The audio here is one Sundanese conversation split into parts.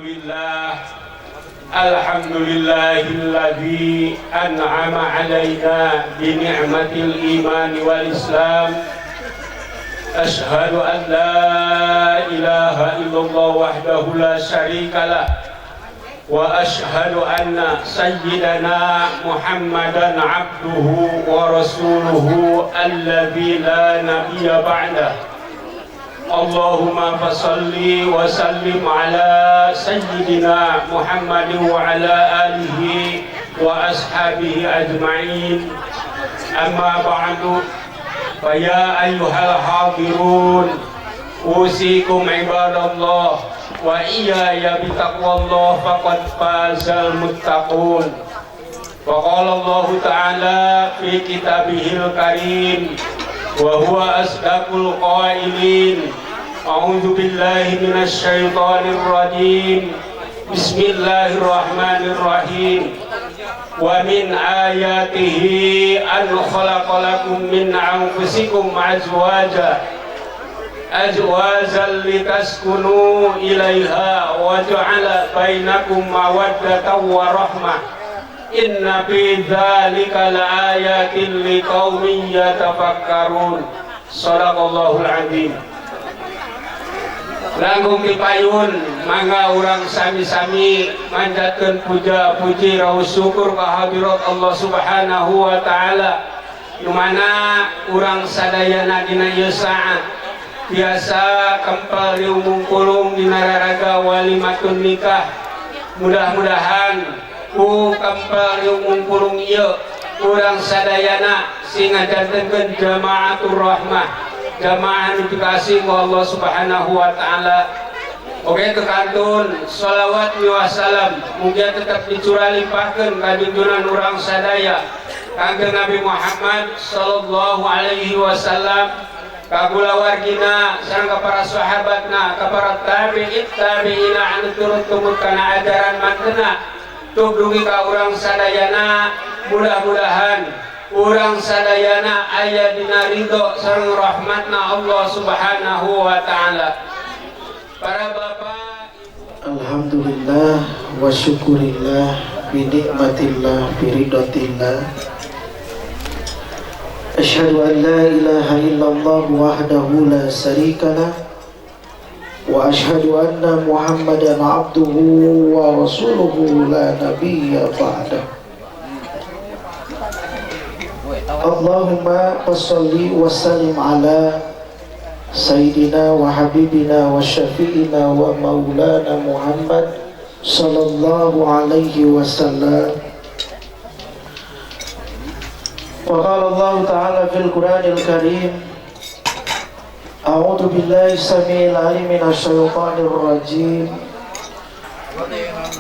Alhamdulillah, alhamdulillahilladzi an'ama alaina bi ni'matil iman wal islam. Ashhadu an la ilaha illallah wahdahu la syarika lah, wa ashhadu anna sayyidana Muhammadan abduhu wa rasuluhu alladzi la nabiyya ba'dah. Allahumma fassalli wa sallim ala sayyidina Muhammadin wa ala alihi wa ashabihi ajma'in. Amma ba'du. Fa ya ayyuhal hadirun, usikum ibadallah wa iyaya bitaqwallah faqad fazal muttaqun. Wa qala Allah ta'ala fi kitabihil karim wa huwa asdaqul qailin. A'udzu billahi minasy syaithanir rajim. Bismillahirrahmanirrahim. Wa min ayatihi an khalaqalakum min anfusikum azwaja azwazan litaskunu ilaiha wa ja'ala bainakum mawaddatan wa rahmah. Inna fi dzalika laayatin liqaumin yatafakkarun. Shadaqallahul azim. Langkung dipayun mangga urang sami-sami manjatkeun puja puji raos syukur ka hadirat Allah Subhanahu wa taala, nu mana urang sadayana dina ieu saat biasa kempel riung kulung dina raraga walimatun nikah. Mudah-mudahan ku kempel riung kulung ieu urang sadayana sing ngajantenkeun jamaatur rahmah, jamaah nu dikasih ku Allah Subhanahu wa taala. Oke, kekantun sholawat wa salam mugia tetap dicurah limpahkeun ka junjunan urang sadaya Kangjeng Nabi Muhammad sallallahu alaihi wasallam, ka kulawargina sareng ka para sahabatna, ka para tabi'in tabi'ina anu turut tumut kana ajaran mantena tubdugi ka urang sadayana. Mudah-mudahan urang sadayana aya dina ridho sareng rahmatna Allah Subhanahu wa taala. Para bapak, Alhamdulillah wa syukurillah bi nikmatillah bi ridatillah. Asyhadu an la ilaha illallah wahdahu la syarika lah, wa asyhadu anna Muhammadan abduhu wa rasuluhu la nabiyya ba'dah. Allahumma salli wa sallim ala sayyidina wa habibina wa syafi'ina wa maulana Muhammad sallallahu alaihi wasallam. Wa qala Allah ta'ala fil Qur'anil Karim, a'udzu billahi samiil alim minasy syaithanir rajim.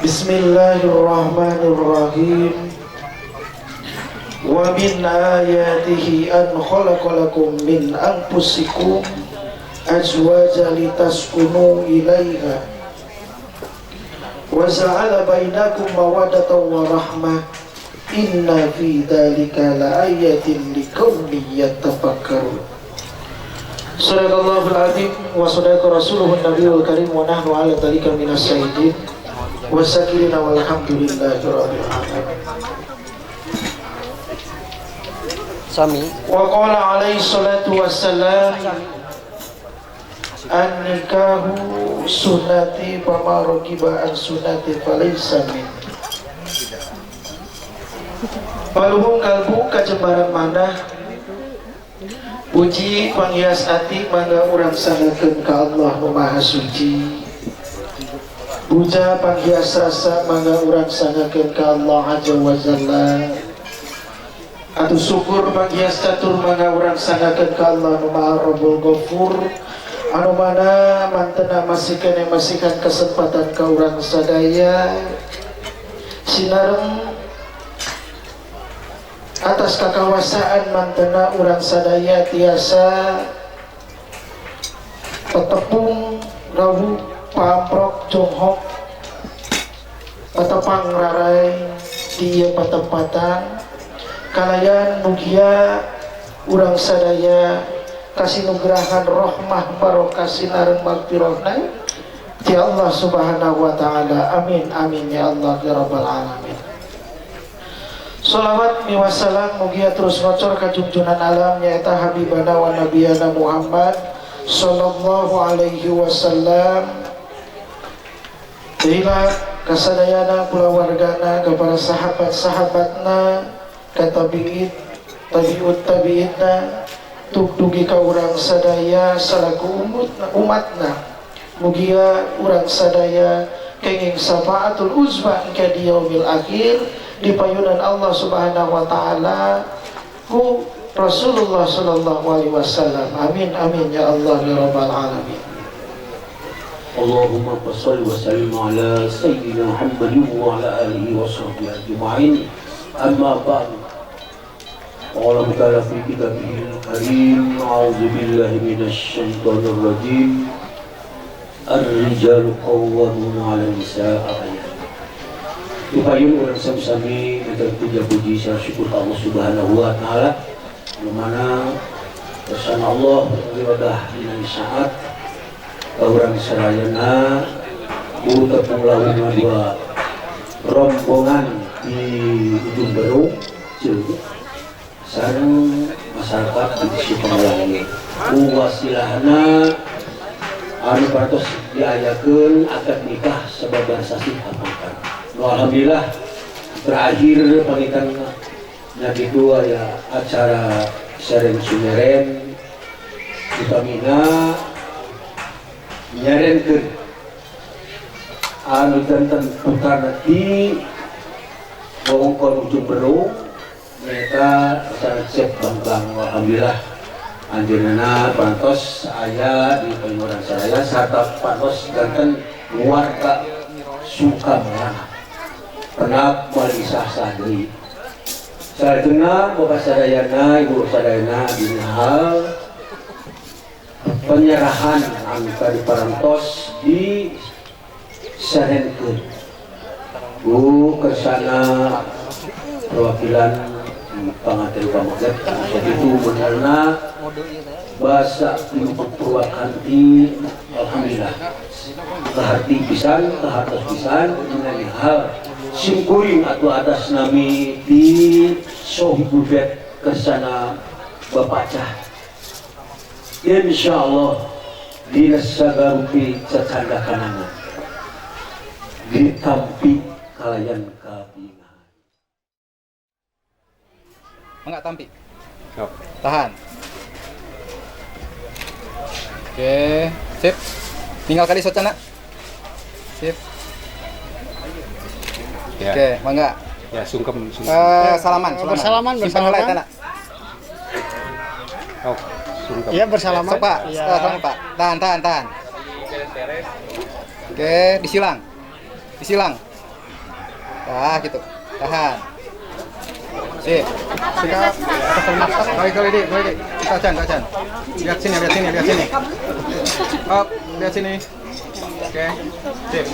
Bismillahirrahmanirrahim. Wa min ayatihi an khalaqalakum min anfusikum azwaja litaskunu ilaiha wa ja'ala bainakum mawaddatan wa rahmah. Inna fi dzalika laayatin liqaumin yatafakkarun. Shadaqallahul azim wa sadaqa rasuluhun nabiyul karim wa nahnu ala dzalika minas syahidin wa syakirina walhamdulillahi rabbil alamin. Sami. Wa qala alaihi salatu wassalam, an-nikahu sunnati fama ragiba an sunnati falaysa min. Paluhung kalbu kajembaran manah, puji panghias ati mangga urang sangakeun ka Allah nu Maha Suci. Puja panghias rasa mangga urang sangakeun ka Allah Azza wa Jalla. Atuh syukur panghias catur mangga urang sangakeun ka Allah nu Maha Rabbul Ghafur, anu mana mantena masih keneh masihan kesempatan ka urang sadaya sinareng atas kakawasaan mantena urang sadaya tiasa petepung rawuh pamprok jonghok petepang rarai di ieu patempatan kalayan mugia urang sadaya kasinugrahan rohmah barokah sinareng magfirahna ti ti Allah Subhanahu wa taala. Amin amin ya Allah ya rabbal alamin. Sholawat miwasalam mugia terus ngocor ka junjunan alam nyaeta habibana wa nabiyana Muhammad sallallahu alaihi wasallam. Ila kasadayana kulawargana ka para sahabat-sahabatna ka tabi'in tabi'ut tabi'inna tugdugi ka urang sadaya salaku umatna mugia urang sadaya kenging syafaatul uzma ka di yaumil akhir di payunan Allah Subhanahu wa taala ku Rasulullah sallallahu alaihi wasallam. Amin amin ya Allah ya rabbal alamin. Allahumma shalli wa sallim ala sayyidina Muhammadin wa ala alihi wa sahbihi ajma'in. Amma ba'du. Qala ta'ala fi kitabihil karim, a'udzu billahi minasy syaithanir rajim. Ar-rijalu qawwamuna 'alan nisaa. Upayun urang sami-sami minta puja-puji serta syukur ka Allah Subhanahu wa taala di mana kesan Allah ibadah dina saat urang sarayana ku tepung lawungan dua rombongan di Ujung Berung sareng masyarakat di Sukamulya ku wasilahna anu parantos diayakeun akad nikah sababar sasih hapangkan. Alhamdulillah terakhir pamitan nabi dua ya acara seren sumeren utamina nyarenkeun anu janten putrana di wewengkon Ujung Berung nyaeta Cep Bambang. Alhamdulillah anjeunna parantos aya di panyuran sadaya sarta parantos janten warga Sukamulya pernah malisah sahdeui. Salajengna bapak sadayana ibu sadayana dina hal penyerahan anu tadi parantos di sarenkeun ku kersana perwakilan panganten pameget sakitu benerna basa Purwakanti. Alhamdulillah kaharti pisan kahartos pisan mengenai hal simkuring atau atas nami di Sohibul Bait kersana Bapak Cah. Insyaallah dina sagarupi cacanda kanangan ditampi kalayan kabingahan. Enggak tampi. Tahan. Oke, sip. Tinggal kali socana. Sip. Ya. Oke, mangga. Ya, sungkem, sungkem. Salaman, salaman. Bersalaman, bersalaman. Oh, sungkem. Iya, bersalaman. Sok, Pak. Ya. Salaman, Pak. Tahan, tahan, tahan. Oke, disilang. Disilang. Nah, gitu. Tahan. Sip. Sikap. Kali kali di. Tacan, tacan. Lihat sini, lihat sini, lihat sini. Up, lihat sini. Oke. Sip.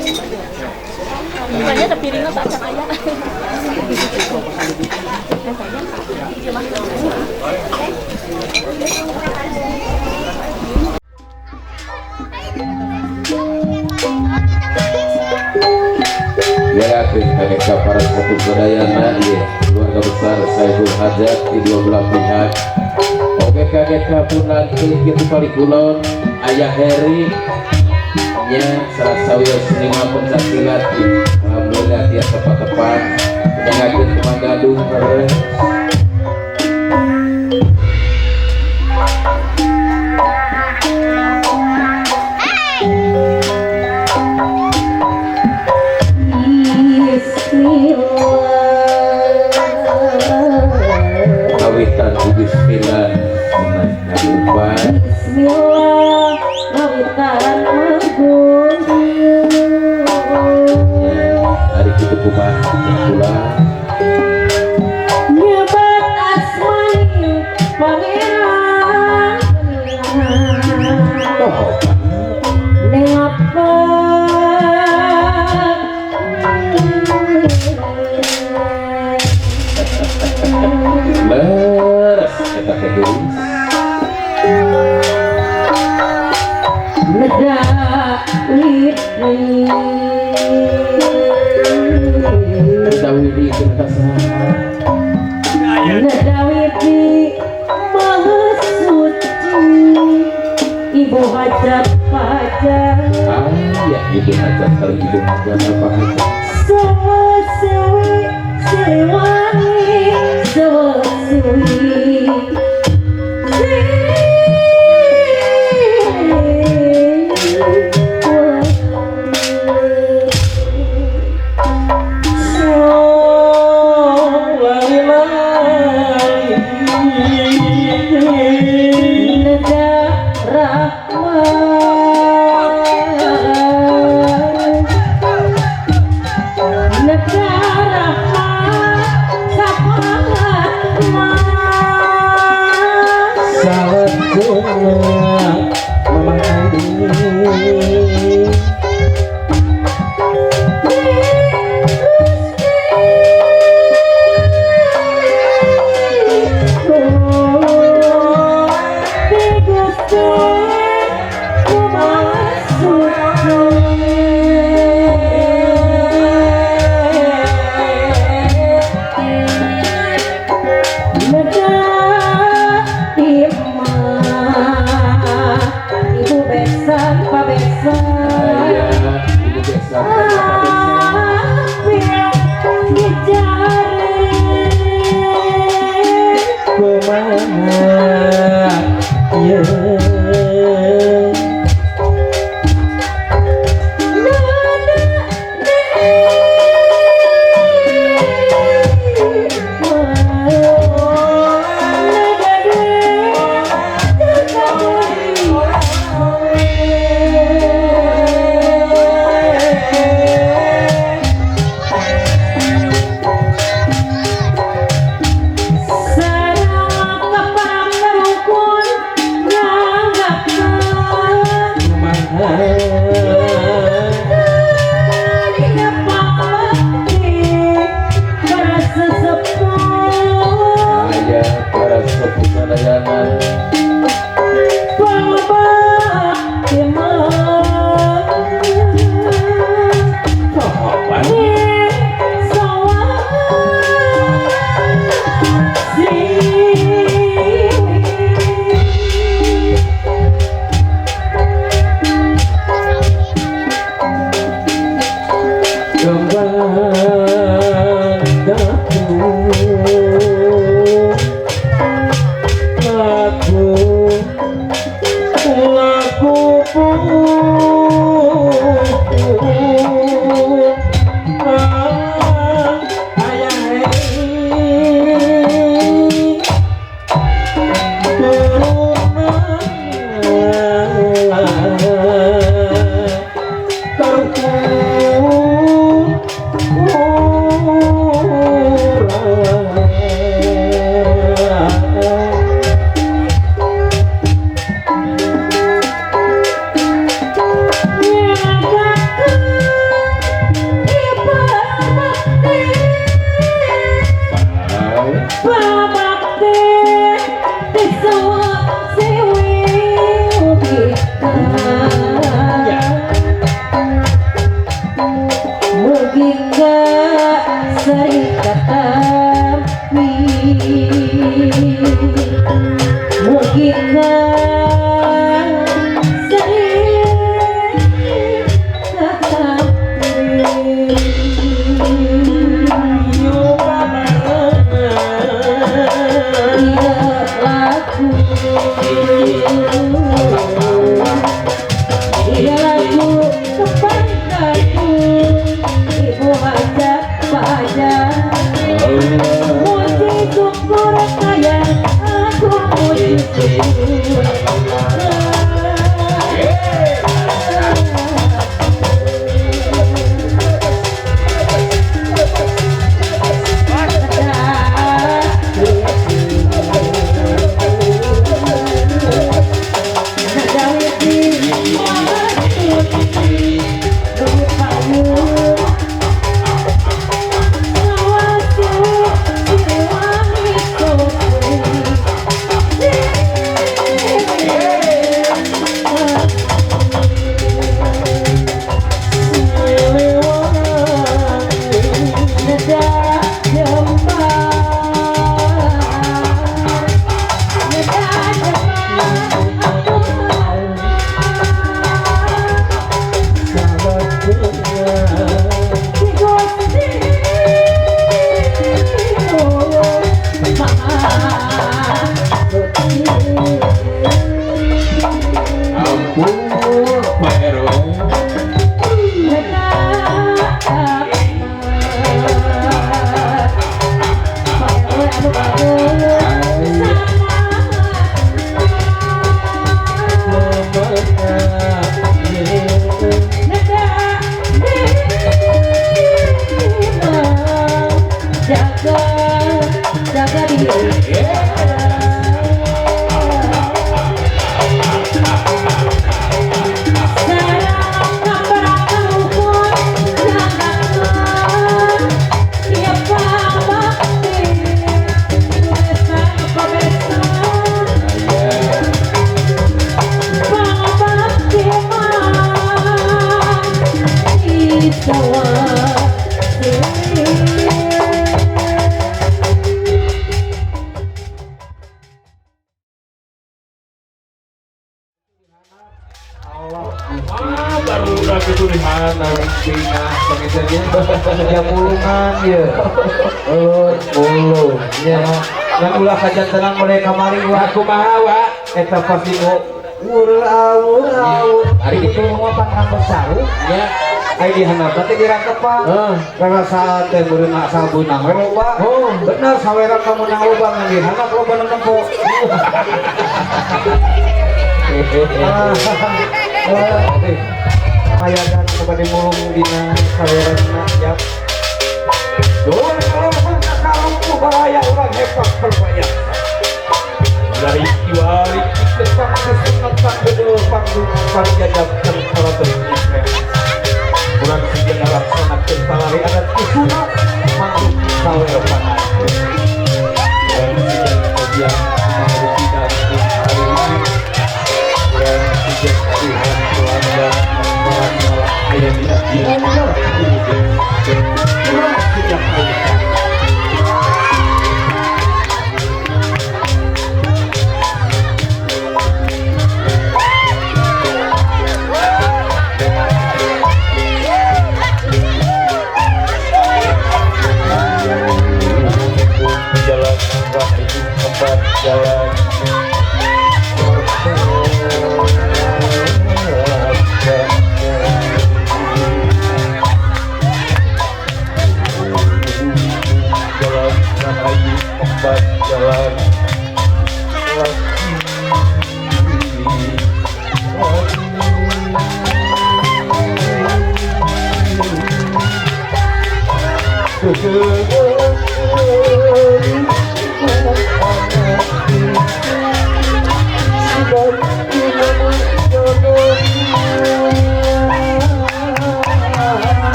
Bukannya ada piringnya tak acan ayah. Ya, mereka para satu sadayana ya, keluarga besar Saiful Hajat di dua belah pihak. Oke KGK pun nanti gitu kali kulon Ayah Heri nya salah sawios lima pencak silat. Alhamdulillah tiasa tepat-tepat mengakeun kumagadung terus. Kawitan bismillah Bismillah kawitan agung. Hari itu kumaha kula nyebat asmani pangeran nengapa leres eta teh geulis. Heri. Neda Widi ka saha? Neda Widi Maha Suci, Ibu Hajat Pajar. Ah ya, Ibu Hajat sareng Ibu Hajat apa hajat? Sewa sewi sewangi sewa sewi. Jaga diri. Ulah kajantenan mulai kamari wah kumaha wa eta pasti awur ari kitu mah panganggo sarung nya ai di handap teh dirangkepan rasa teh meureun asal bunang we loba. Oh bener saweran ka meunang loba ngan di handap loba nu nempo. Ayadan nu bade mulung dina saweranna ya. Duh bahaya orang hebat berbaya dari kiwari kesang kesunatan bedul panggung panjajab tentara terikir kurang sejaga laksana kentalari adat kusunat manggung sawer pangan kurang sejaga kebiang mengurusi dan hari ini kurang sejaga kalihan pelanggan orang malah ayam tidak kurang sejak kalihan. Jalan jalan rahayu empat jalan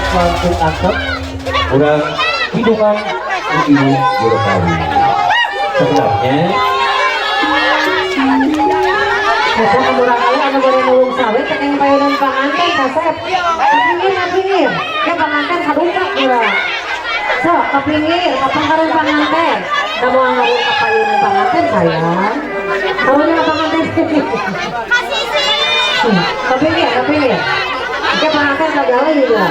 Langsung angkat orang hidungan ibu Jorokawi. Sebenarnya kasep murah kali anu bade nulung sawit teh keng payunan panganten kasep. Kapingir kapingir. Ya panganten sadungkak urang. Sok kapingir kapan karun panganten. Da moal ngawur ka payunan panganten sayang. Karunya panganten. Kapingir kapingir. Ya panganten kagale juga.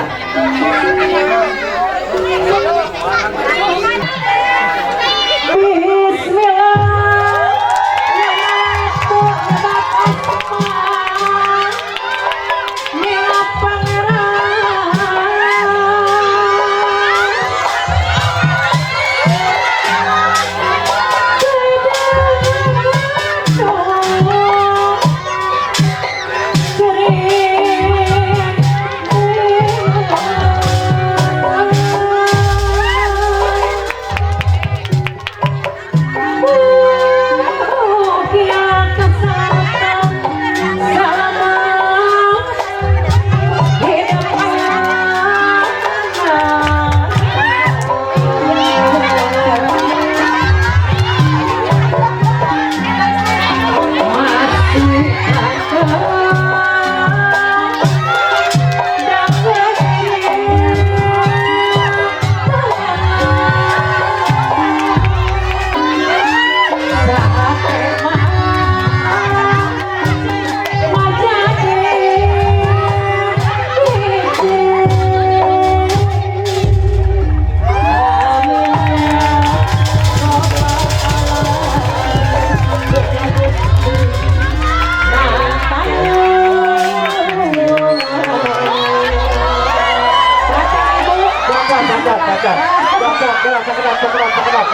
Kela sakedap sakedap sakedap.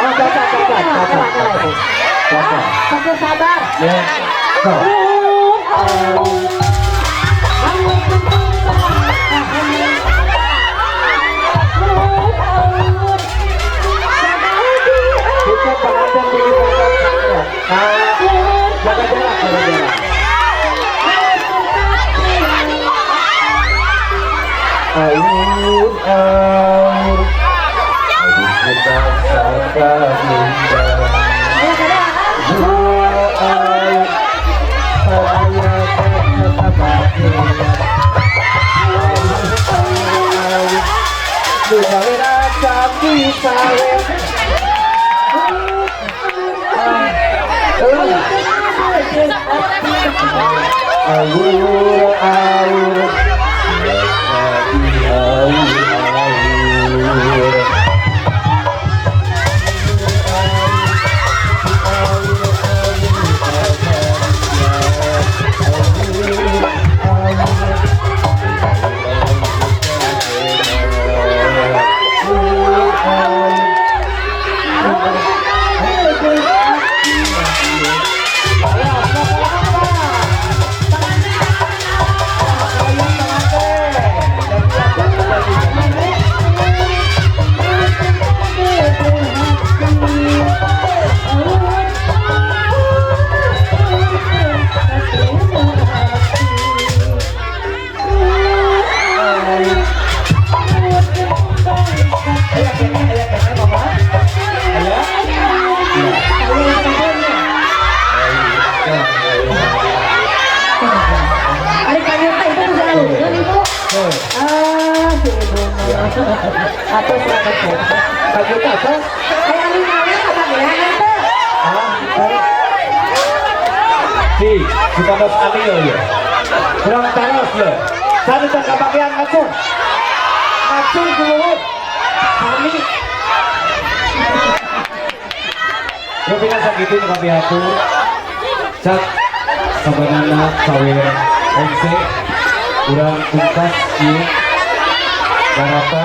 Oh, caca caca caca. Caca. Sampai sabar. Ya. Sok. Kita pengantin tinggi pengantin. Jaga jarak, jaga jarak. Aur aur, kita sangka indah. Aur, saya tetap bahagia. Aur, sapi sawe. Aur aur, aur aur. Atau 100 apa? Kayak anu nyawa apa ya nanti? Si, kita harus ambil ya. Kurang taros ya. Satu tak kebagian ngacung, ngacung dulu. Kami. Rupina sakitu kami atur. Cak, sabanana sawer MC, kurang tuntas ieu. Garapa.